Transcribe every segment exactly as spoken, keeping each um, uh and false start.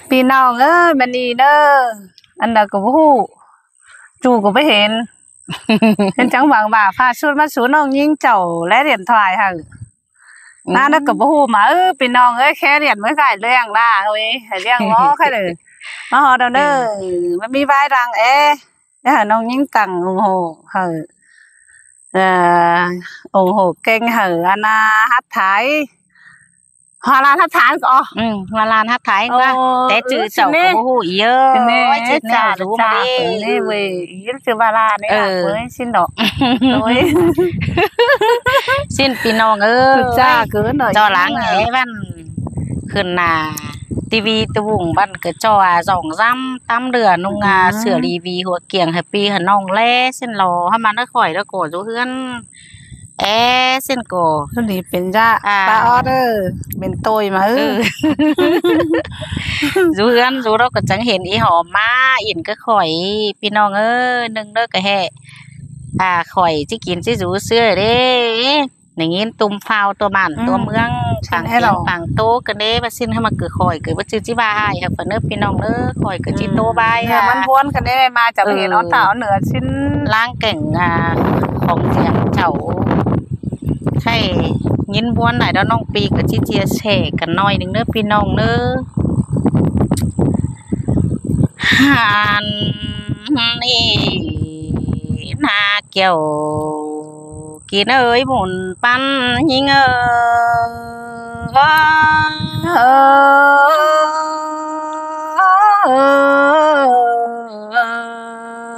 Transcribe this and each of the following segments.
ꞌPi ꞌnọng ới, ꞌmá ꞌnị ꞌnớ, ăn đaư ꞌcọ báu ꞌhụ, ꞌchu ꞌcọ báu hên. Hên chắng bang ꞌva pha sút ꞌmá sú ꞌnọng ꞌnhính chảu ꞌlé điện thoại hảư. ꞌNa ꞌnớ ꞌcọ báu ꞌhụ ꞌmá, ơ, ꞌpi ꞌnọng ới, khék điện ꞌmá ꞌkhạy ꞌliệng đa, ôi, hảư ꞌliệng ꞌmá ꞌkhạy đaư. ꞌMá ꞌhọt đaư ꞌnớ, ꞌmá ꞌmí ꞌvái răng é. Đé hảư ꞌnọng ꞌnhính tẳng ủng hộ hảư, ủng hộ kênh hảư ăn ꞌnạ hát thái. Hoa lan hát thái ꞌcọ. Hoa lan hát thái ꞌquá. Té ꞌchư chảu ꞌcọ báu ꞌhụ ꞌí ơ. Ôi, chết nẻo dú ꞌmá đi. Ơ, ꞌchư ꞌva lan ꞌnị ꞌmá ới, ꞌsịn đỏ. Ôi. ꞌSịn ꞌpi ꞌnọng ới. Chả cứ nói ꞌchọ lăng é ꞌvắn khửn nả ti ꞌvi tu ꞌvung ꞌvắn ꞌcọ ꞌchọ dỏng dăm tăm đưa ꞌnung sửa đi ꞌvi hua kiêng hảư ꞌpi hảư ꞌnọng ꞌlé ꞌsịn lo hảư ꞌmắn ꞌnớ khỏi đaư ꞌcọ dú ꞌhướn. É, ꞌsịn ꞌcọ. Dú đi pên dák. À. Pá ót ới, pên ꞌtội ꞌmá ới. Dú ꞌhướn, dú ꞌnọng ꞌcọ chắng hên ꞌí hom ꞌmá in ꞌcọ khỏi, ꞌpi ꞌnọng ới, ꞌnưng ꞌnớ ꞌcọ ꞌhế. À, khỏi ꞌchí kin ꞌchí dú ꞌsứa đé. Nẳng ꞌnhính ꞌtôm phao ꞌtua bản ꞌtua ꞌmướng, pang kiêng pang ꞌtố ꞌcọ đé, ꞌva ꞌsịn hảư ꞌmá ꞌcọ khỏi ꞌcọ báu ꞌchư ꞌchí ꞌva ai hảư ꞌphắn ꞌnớ ꞌpi ꞌnọng ꞌnớ, khỏi ꞌcọ ꞌchí ꞌtố ꞌvái. Ơ, ꞌmắn ꞌpuốn ꞌcọ đé ꞌmá chả ꞌhế ók thảu ꞌnớ ꞌsịn. Lăng kẻng, à, khong ꞌdiến chảu. Khay ꞌnhính ꞌpuốn đảy đaư ꞌnọng ꞌpi ꞌcọ ꞌchí chia sẻ căn ꞌnọi ꞌnưng ꞌnớ ꞌpi ꞌnọng ꞌnớ. Hăn ꞌnị ꞌna kiẻo kin ới, bun ꞌpắn ꞌnhính ơ.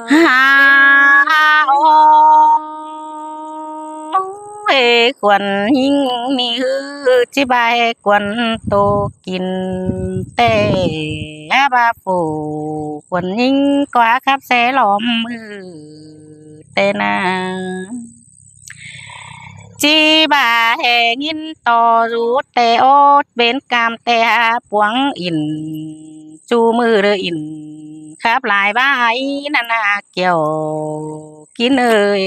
Hăn ơi, khuôn ꞌnhính ꞌnị ꞌhứ ꞌchí ꞌva khuôn ꞌtố kin té ꞌva phủ khuôn ꞌnhính ꞌquá khắp ꞌsé lom ư té ꞌna. ꞌChí ꞌva ꞌhế ꞌnghín ꞌto dú té ók bến cam té hák puống in, ꞌchu ꞌmự đơ in khắp lai ꞌva ꞌnặn ꞌna kiẻo kin ơi,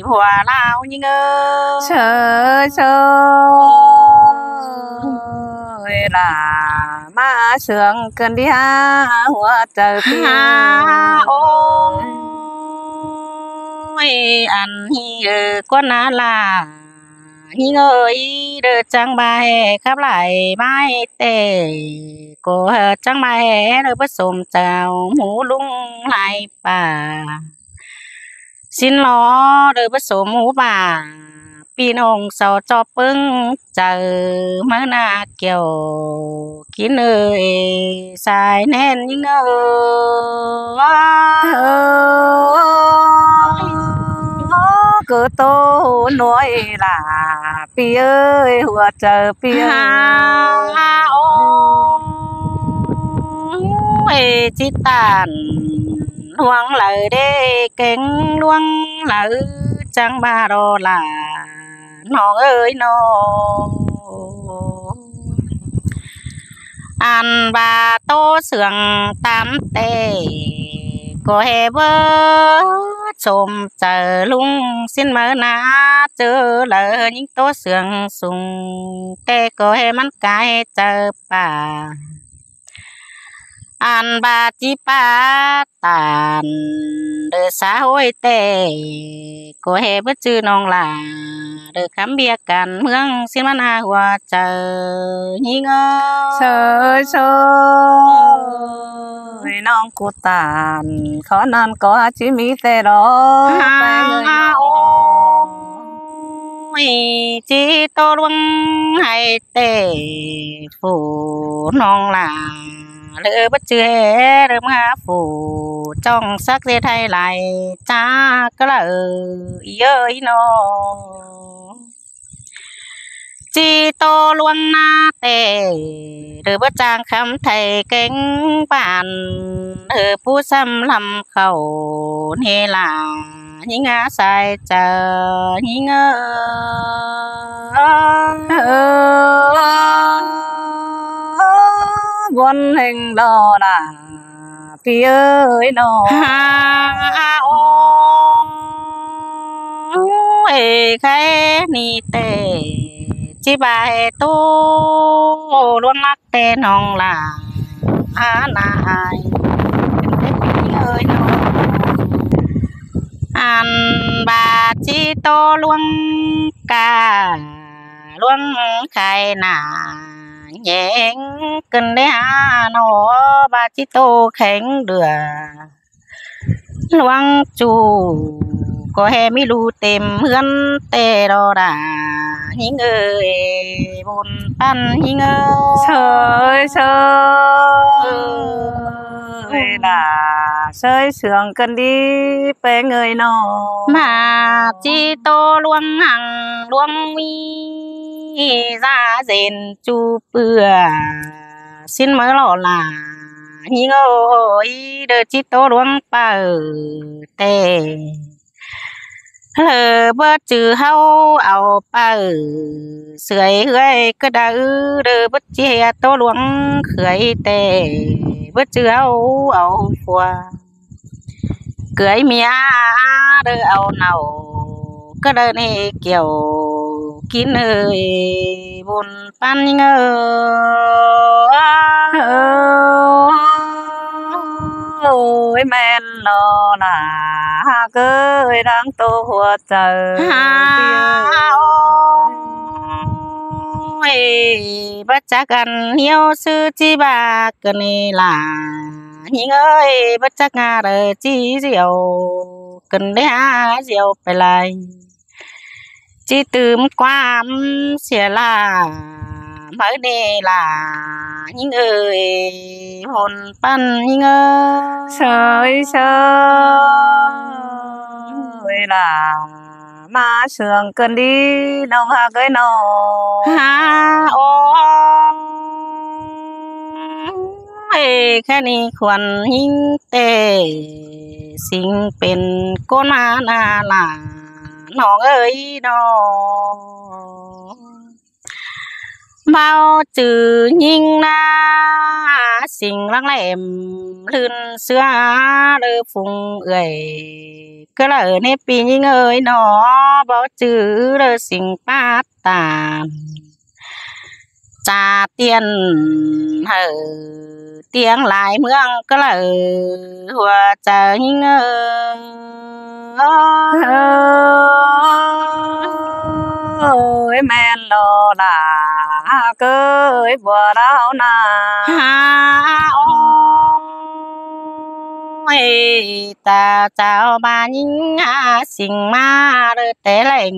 hua ꞌláo ꞌnhính ơ. Sơ sơ ơi, lả ꞌmá sương cơn đi há hua chaư ꞌpi ơi. Ôi, ăn ꞌnị ơ, khuôn ꞌna lả ꞌnhính ơi, đơ chắng ꞌva ꞌhế khắp lai ꞌmá té, ꞌcọ chắng ꞌva ꞌhế đơ báu sôm chảu ꞌmú ꞌlung lai pả. ꞌSịn lo đơ báu sôm ꞌmú pả, ꞌpi ꞌnọng sau ꞌchọ ꞌpứng chaư ꞌmá ꞌna kiẻo kin ơi, sai ꞌnén ꞌnhính ơ. Ơ, ơ, ơ, ꞌcọ ꞌtố ꞌnọi lả ꞌpi ơi, hua chaư ꞌpi ơi. Hăn ơi, ꞌchí tản ꞌluống laư đé, kéng ꞌluống laư chắng ꞌva đo lả ꞌnọng ơi ꞌnọ. Ăn ꞌva ꞌtố sương tắm té, ꞌcọ ꞌhế báu sôm chaư ꞌlung ꞌsịn ꞌmá ꞌna, ꞌchớ laư ꞌnhính ꞌtố sương sung té, ꞌcọ ꞌhế ꞌmắn cai chaư pả. Ăn ꞌva ꞌchí pá tản đơ xã hội té, ꞌcọ ꞌhế báu ꞌchư ꞌnọng lả đơ khắm ꞌviạk căn ꞌmướng ꞌsịn ꞌmắn ꞌna hua chaư ꞌnhính ơ. Sơ sơ ơi, ꞌnọng ꞌcọ tản khó ꞌnặn ꞌcọ ꞌchí ꞌmí té đo. Hăn ơi, ꞌchí ꞌtố ꞌluống ꞌhại té phủ ꞌnọng lả đơ báu ꞌchư ꞌhế đơ ꞌmá phủ chong sắc dệt ꞌhại lai chả ꞌcọ lả ơi ơi ꞌnọ. ꞌChí ꞌtố ꞌluống ꞌna té, đơ báu chang khắm thảy kéng bản, đơ pú săm lăm khảu ꞌnị lả ꞌnhính ơ, sai chaư ꞌnhính ơ. Ơ, ơ, ơ, ꞌguôn ꞌhêng đo lả ꞌpi ơi ꞌnọ. Hăn ơi, khay ꞌnị té, ꞌchí ꞌva ꞌhế ꞌtố ꞌluống lắc té ꞌnọng lả hả nại. Ăn ꞌva ꞌchí ꞌtố ꞌluống ca, ꞌluống khai nả, nheng ꞌcứn đé hả ꞌnọ, ꞌva ꞌchí ꞌtố kheng đưa. ꞌLuống ꞌchu ꞌcọ ꞌhê ꞌmí ꞌlu têm ꞌhướn ꞌtẹ ꞌlo đa, ꞌnhính ơi, bun ꞌpắn ꞌnhính ơi. ꞌSới, ꞌsới đa, ꞌsới sương ꞌcứn đi ꞌpéng ơi ꞌnọ. ꞌVa ꞌchí ꞌtố ꞌluống hăng ꞌluống ꞌmí, da ꞌdệt ꞌchu ꞌpưa, ꞌsịn ꞌmá ꞌlạ ꞌnhính ơi, đơ ꞌchí ꞌtố ꞌluống pay ꞌtẹ. Lơ báu ꞌchư ꞌháu au pay sưởi ꞌhưới cá đaư, đơ báu ꞌchư ꞌtố ꞌluống khưới ꞌtẹ, báu ꞌchư ꞌháu au phua. Khưới ꞌmía đơ au nảu, cá đaư ꞌnị kiẻo kin ơi, bun ꞌpắn ꞌnhính ơi. Ôi, ꞌmen ꞌlo đa, ꞌhặc ơi, đang ꞌtố hua chaư. Hả ơi, báu chắc ăn ꞌnéo ꞌsứ ꞌchí ꞌva ꞌcứn ꞌnị ꞌla, ꞌnhính ơi, báu chắc ꞌnhá đaư ꞌchí ꞌdiu ꞌcứn đé hả ꞌdiu pay lai. ꞌChí tứm ꞌquám sia ꞌla, máư ꞌnị ꞌla, ꞌnhính ơi, bun ꞌpắn ꞌnhính ơi. ꞌSới, ꞌsới đa, ꞌmá sương ꞌcứn đi ꞌnọng ꞌhặc ơi ꞌnọ. Hả ơi, ꞌkhạy ꞌnị khuôn ꞌnhính ꞌtẹ, sính pên ꞌcốn ꞌmá ꞌna ꞌla, ꞌnọng ơi ꞌnọ. Báu ꞌchư ꞌnhính ꞌná, sính lăng lẻm ꞌlưn ꞌsứa đơ phung ơi, cá đaư ꞌnị ꞌpi ꞌnhính ơi ꞌnọ, báu ꞌchư đơ sính pát tan. Chả tiên hả tiếng lai ꞌmướng cá đaư hua chaư ꞌnhính ơi. Ôi, ꞌmen ꞌlo đa, ꞌhặc ơi, bua đao na. Hả ơi, ta chao ꞌva ꞌnhính hả sính ꞌmá đơ té lẻng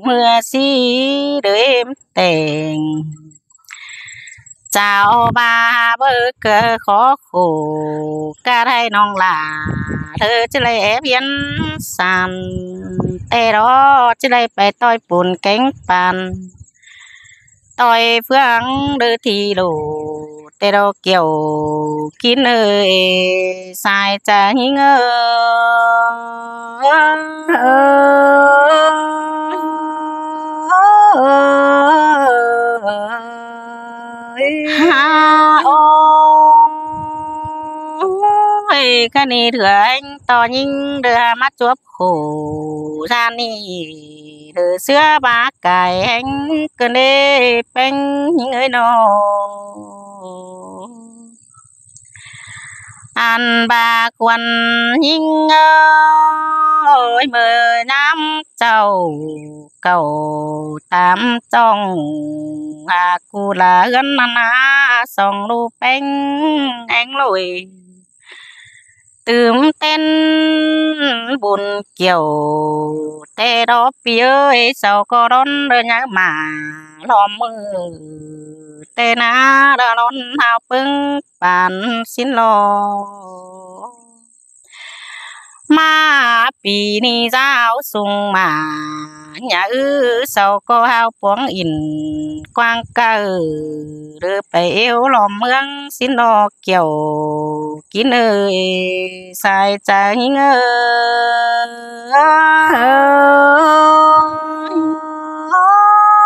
ꞌmưa ꞌsí đơ êm têng. Chao ꞌva báu ꞌcọ khó khổ, cá đaư ꞌnọng ꞌla, đơ ꞌchí đảy ép hiến sản, té ꞌlo ꞌchí đảy pay ꞌtoi pun kéng păn, ꞌtoi ꞌphướng đơ thi đổ, té ꞌlo kiẻo kin ơi, sai chaư ꞌnhính ơi. Hả ơi, ꞌkhạy ꞌnị thưa ꞌhéng ꞌto ꞌnhính đơ hả ꞌmá chuốp khổ ꞌdan ꞌnị, đơ ꞌsứa bá cai ꞌhéng ꞌcứn đé ꞌpéng ꞌnhính ơi ꞌnọ. Ăn ꞌva khuôn ꞌnhính ơi, ꞌmưa ꞌnhám chảu cảu tam chong, hả ꞌcú la ꞌhướn ꞌna ꞌna song ꞌlụk ꞌpéng ꞌhéng ꞌlội. Tứm tén bun kiẻo, té ꞌlo ꞌpi ơi, sau ꞌcọ đón đơ nháư ꞌmá ꞌlóm ꞌmự, té ꞌna đa đón hao ꞌpứng pán sính ꞌlo. ꞌMá ꞌpi ꞌnị dáo sung ꞌmá, nhà ư sau ꞌcọ hao puống in quang cau, đơ pay êu ꞌlóm ꞌmướng sính ꞌlo kiẻo kin ơi, sai chaư ꞌnhính ơi.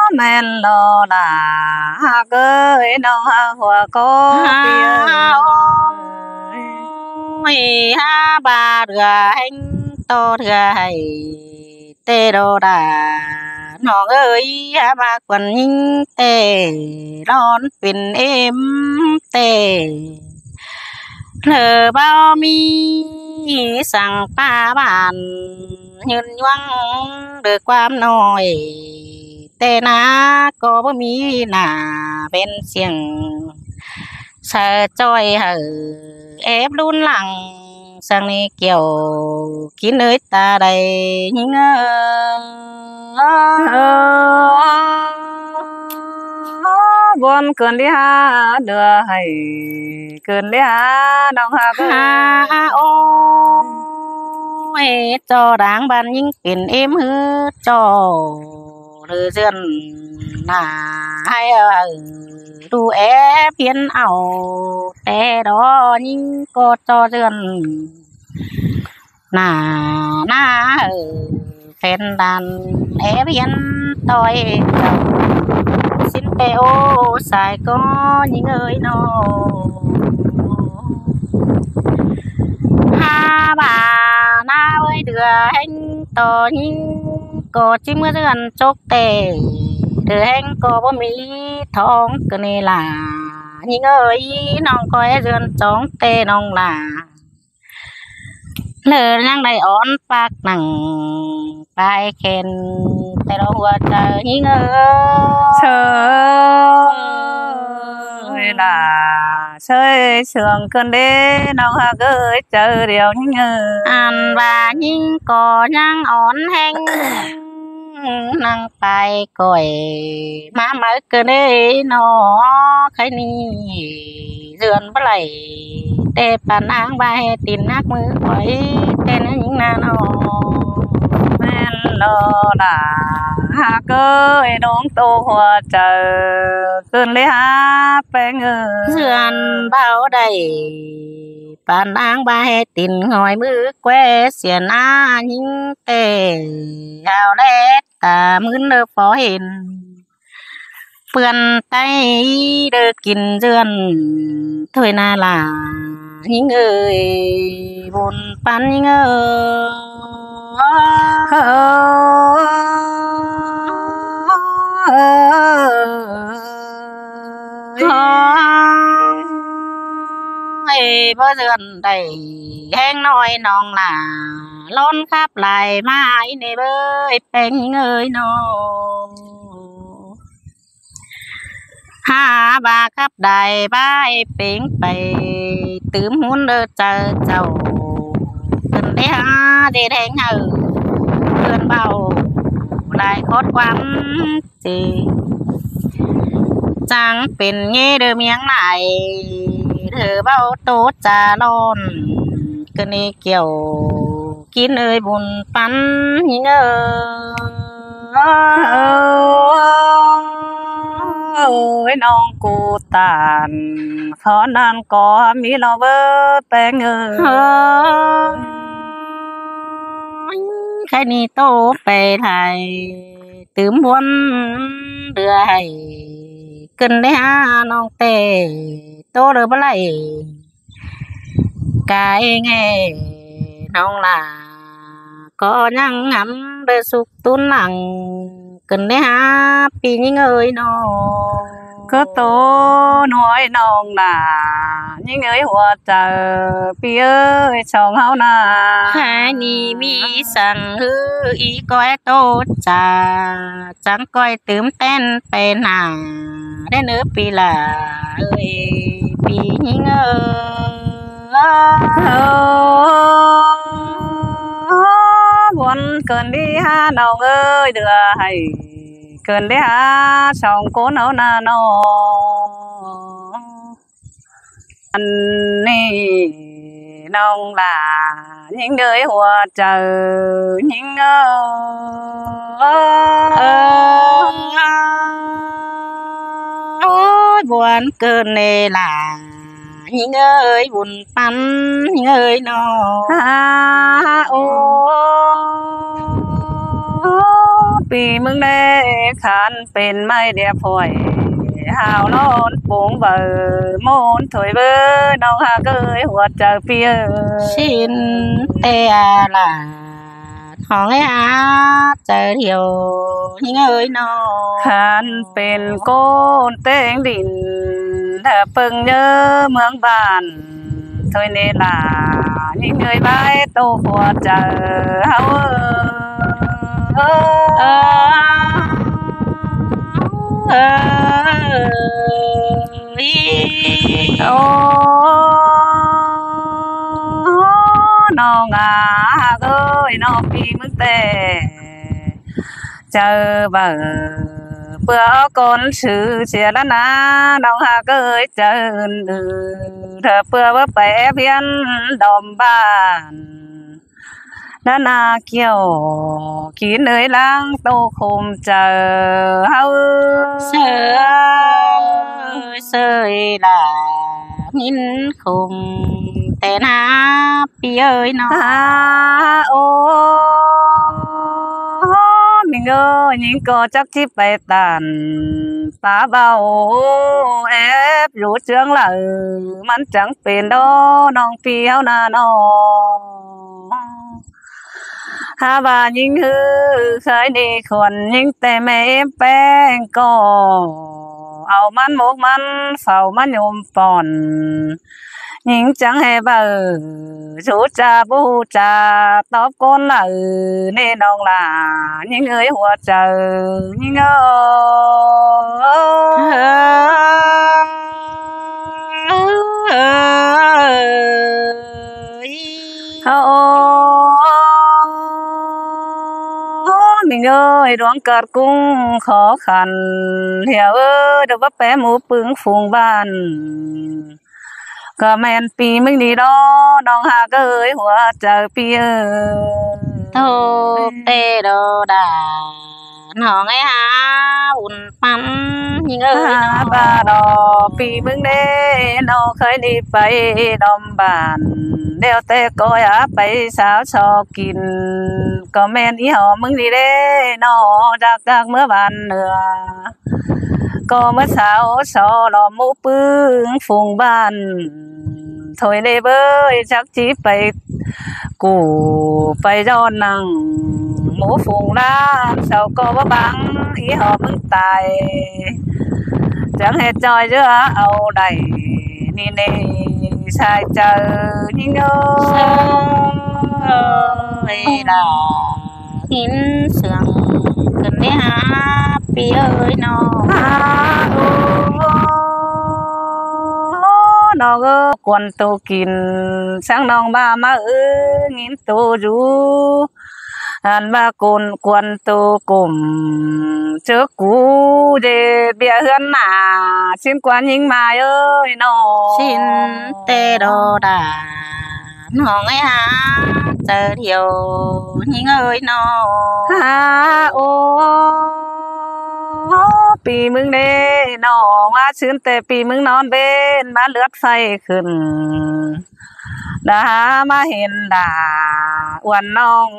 ꞌMen ꞌlo đa, ꞌhặc ơi, ꞌnọng ꞌhặc hua ꞌcọ ꞌpi ơi. Ôi, hả ꞌva thưa ꞌhéng ꞌto thưa ꞌhạy, té ꞌlo đa ꞌnọng ơi, hả ꞌva khuôn ꞌnhính té, đón pên êm té. Lỏ báu ꞌmí săng ꞌpá bản ꞌnhưn ꞌnhuang đu ꞌquám ꞌnọi, té ꞌná ꞌcọ báu ꞌmí nả pên siêng sai ꞌchoi hảư ép ꞌlún lăng. Săng ꞌnị kiẻo kin ới ta đảy ꞌnhính ơi. Buôn cơn đi há đưa hảy cơn đi há ꞌnọng hák ơi. Há ôi, ꞌchọ đang bản ꞌnhính pên êm ꞌhứ ꞌchọ đu ꞌdượn nả hảư đu ép hiến au té đó ꞌnhính ꞌcọ ꞌchọ ꞌdượn nả ꞌná hảư phen đan ép hiến ꞌtoi ꞌsịn ꞌtẹ ꞌô sai ꞌcọ ꞌnhính ơi ꞌnọ. Há ꞌva ꞌná ới đưa ꞌhéng ꞌto ꞌnhính ꞌcọ ꞌchí ꞌmứa ꞌdượn chốc ꞌtẹ, đưa ꞌhéng ꞌcọ báu ꞌmí thong ꞌcọ ꞌnị lả ꞌnhính ơi. ꞌNọng ꞌcoi ꞌdượn chong ꞌtẹ ꞌnọng lả. Lỏ ꞌnhắng đảy ón ꞌpặc nẳng pay khen ꞌtẹ ꞌlống hua chaư ꞌnhính ơi. Sơi lả, sơi sương cơn đế ꞌnọng hák ơi, chaư điêu ꞌnhính ơi. Ăn ꞌva ꞌnhính ꞌcọ ꞌnhắng ón ꞌhéng nẳng pay ꞌcoi ꞌmá máư cơn đế ꞌnọ. Khay ꞌnị ꞌdượn báu đảy té păn áng ꞌva ꞌhế tin ꞌnắc ꞌmứ ꞌcoi ꞌtẹ ꞌnhính ꞌná ꞌnọ. ꞌMen ꞌnọ lả hák ơi, ꞌnọng ꞌtố hua chaư cơn đi há ꞌpéng ơi. ꞌDượn báu đảy păn áng ꞌva ꞌhế tin ꞌhọi ꞌmứ ꞌqué sia ꞌná ꞌnhính ꞌtẹ hao ꞌlẹt ta ꞌmứn đơ phó hên ꞌpươn ꞌTáy đơ kin ꞌdượn thôi ꞌná lả ꞌnhính ơi, bun păn ꞌnhính ơi. Ơi, báu ꞌdượn đảy ꞌhéng ꞌnọi ꞌnọng lả, ꞌlón khắp lai ꞌmá ꞌnị ꞌới ꞌpéng ꞌnhính ơi ꞌnọ. Hák ꞌva khắp đảy ꞌva ꞌpéng pay tứm hún đơ chaư chảu, cơn đi há đi ꞌhéng hảư ꞌcơn báu lai khót ꞌquám ꞌchí chắng pên ꞌnhế đơ ꞌmiếng lai, đơ báu ꞌtố cha ꞌlón cơn đi kiẻo kin ơi, bun păn ꞌnhính ơi. Ơi, ꞌnọng ꞌcọ tản khó ꞌnặn ꞌcọ ꞌmí ꞌlo báu ꞌpéng ơi. Khay ꞌnị ꞌtố pay lai tứm buôn đưa hảy cơn đi há ꞌnọng ꞌtẹ ꞌtố đơ báu đảy cai ꞌnhe ꞌnọng lả ꞌcọ ꞌnhắng ngắm đơ súc tún lăng cơn đi há ꞌpi ꞌnhính ơi ꞌnọ. ꞌCọ ꞌtố ꞌnọi ꞌnọng lả ꞌnhính ơi, hua chaư ꞌpi ơi, song ꞌháu ꞌná. Khay ꞌnị ꞌmí săng ꞌhứ ꞌí ꞌcoi ꞌtố cha chắng ꞌcoi tứm ꞌtén pay nả đé ꞌnớ ꞌpi lả ơi, ꞌpi ꞌnhính ơi. Buôn cơn đi há ꞌnọng ơi, đưa hảy cơn đi há song ꞌcốn ꞌháu ꞌná ꞌnọ. Ăn ꞌnị ꞌnọng lả ꞌnhính ơi, hua chaư ꞌnhính ơi. Ôi, buôn cơn đi lả ꞌnhính ơi, bun păn ꞌnhính ơi ꞌnọ. Ôi, ꞌpi ꞌmướng đé khăn pên ꞌmạy điệp ꞌhuối, hao ꞌlón pung báu ꞌmôn thôi báu, ꞌnọng hák ơi, hua chaư ꞌpi ơi. ꞌSịn ꞌtẹ lả ꞌhóng ꞌlé hák chaư thiêu ꞌnhính ơi ꞌnọ. Khăn pên ꞌcốn ꞌtếng đin, đa ꞌpơng ꞌnhớ ꞌmướng bản thôi ꞌnị lả ꞌnhính ơi bái tô khua chaư ꞌháu ới. Ô, ꞌnọng ꞌnhá ꞌhặc ới, ꞌnọng ꞌpi ꞌmướng ꞌtẹ chaư baư ꞌpưa ók ꞌcốn sư sia ꞌlạ ꞌná, ꞌnọng ꞌhặc ới, chaư ứn ư, ꞌtẹ ꞌpưa báu pay ép hiến đom bản ꞌlạ ꞌná, kiẻo kin ới ꞌláng tô khôm chaư ꞌháu ới. Sơi lả ꞌnhính khôm ꞌtẹ ꞌná ꞌpi ới ꞌnọ. Ô, ꞌmính ơi, ꞌnhính ꞌcọ chắc ꞌchí pay tản pá báu ép dú ꞌchương lả, ꞌmắn chắng pên đó ꞌnọng ꞌpi ꞌháu ꞌná ꞌnọ. Hák ꞌva ꞌnhính ꞌhứ khái đi khuôn ꞌnhính ꞌtẹ ꞌme ꞌếm ꞌpéng ꞌcọ au ꞌmắn mốc ꞌmắn phau ꞌmắn nhôm pỏn. ꞌNhính chắng ꞌhê baư dú ꞌchạ báu ꞌhụ ꞌchạ tóp ꞌcốn lả ꞌnị ꞌnọng lả ꞌnhính ơi, hua chaư ꞌnhính ơi. Ô, ꞌmính ơi, ꞌluống ꞌcợt ꞌcúng khó khăn ꞌhiạu ới, ꞌtẹ báu pé mú ꞌpứng phung bản ꞌcọ ꞌmen ꞌpi ꞌmướng đi đó ꞌnọng ꞌhặc ới, hua chaư ꞌpi ới. Tô ꞌtẹ đó đả ꞌnọng ơi hả, ún păm ꞌnhính ơi. Hả, ꞌva đó ꞌpi ꞌmướng đé ꞌnọ khái đi pay đom bản, ꞌlẹo ꞌtẹ ꞌcọ ꞌhặc pay sáo so kin ꞌcọ ꞌmen ꞌí hom ꞌmướng đi đé ꞌnọ, chắc chắc ꞌmứa bản ꞌnưa ꞌcọ ꞌmứa sáo so lo mú ꞌpứng phung bản thôi ꞌlế bới, chắc ꞌchí pay ꞌcụ pay dọn nẳng mú phung ꞌláng sau ꞌcọ báu bang ꞌí hom ꞌmướng tai, chắng ꞌhê ꞌchoi ꞌdứa au đảy ꞌnị ꞌnị, sai chaư ꞌnhính ơi. Ơi lả ꞌhính sương khửn đé hả ꞌpi ới ꞌnọ. Hả, ô, ꞌnọng ới, cuôn tô kin ꞌsướng ꞌnọng ꞌva ꞌmá ư, ꞌnhính tô dú ăn ꞌva cuôn cuôn tô cốm ꞌchớ ꞌcú dệt ꞌviạk ꞌhướn nả, ꞌsịn ꞌquá ꞌnhính ꞌmá ới ꞌnọ. ꞌSịn ꞌtẹ đó đả ꞌnọng ơi hả, chaư thiêu ꞌnhính ơi ꞌnọ. Hả, ô, ꞌpi ꞌmướng đé ꞌnọ, ꞌmá ꞌsịn ꞌtẹ ꞌpi ꞌmướng ꞌnón ꞌvến ꞌmá ꞌlượt phay khửn. Đả ꞌmá hên đả uôn ꞌnọng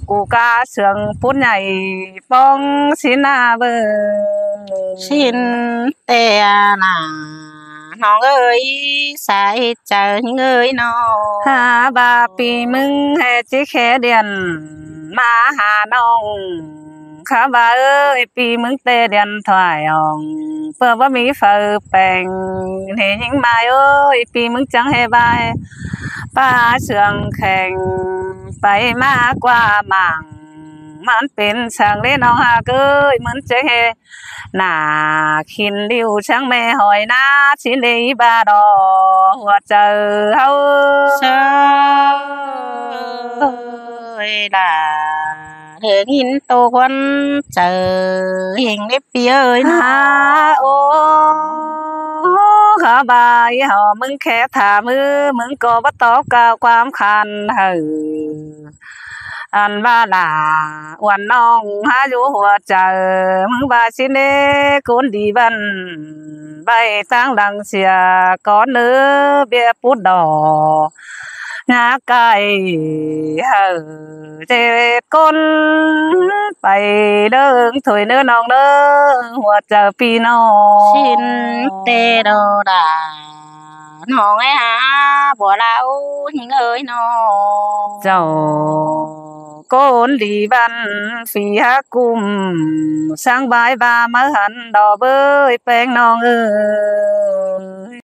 ꞌcú cá sương pút nhảy ꞌpóng ꞌsịn ꞌnạ bơ. ꞌSịn ꞌtẹ nả ꞌnọng ơi, sai chaư ꞌnhính ơi ꞌnọ. Hả, ꞌva ꞌpi ꞌmướng ꞌhê ꞌchí khé điện ꞌmá hả ꞌnọng. Khả ꞌva ới, ꞌpi ꞌmướng ꞌtẹ điện thoại ỏng ꞌpưa báu ꞌmí phaư peng. ꞌNị ꞌnhính ꞌmá ới, ꞌpi ꞌmướng chắng ꞌhê bai pá sương kheng pay ꞌmá ꞌquá mảng. ꞌMắn pên săng ꞌlế ꞌnọng ꞌhặc ới, ꞌmắn chắng ꞌhê nả khỉn ꞌlịu chắng ꞌme hỏi ꞌná ꞌchí ꞌlế ꞌva đó, hua chaư ꞌháu ới. Đả ꞌhê ꞌnhính tô khuôn chaư ꞌhéng ꞌlế ꞌpi ới ꞌnọ. Hả, ô, khả ꞌva ꞌí hom ꞌmướng khé tham ꞌmứ, ꞌmướng ꞌcọ báu tó cáo ꞌquám khăn hảư ăn ꞌva lả uôn ꞌnọng hả dú hua chaư, ꞌmướng ꞌva ꞌsịn ꞌnê ꞌcốn đi băn ꞌvạy ꞌtáng lăng sia cón ꞌnớ ꞌviạk pút đỏ. Nhá cai hảư ꞌdệt ꞌcốn pay ꞌlớng thôi ꞌnớ ꞌnọng ꞌnớ, hua chaư ꞌpi ꞌnọng. ꞌSịn ꞌtẹ đó đả ꞌnọng ơi hả, bua ꞌlạ ꞌnhính ơi ꞌnọ. Chảu ꞌcốn đi băn phi hák ꞌcum, săng bai ꞌva ꞌmá hăn đó bới peng ꞌnọng ới.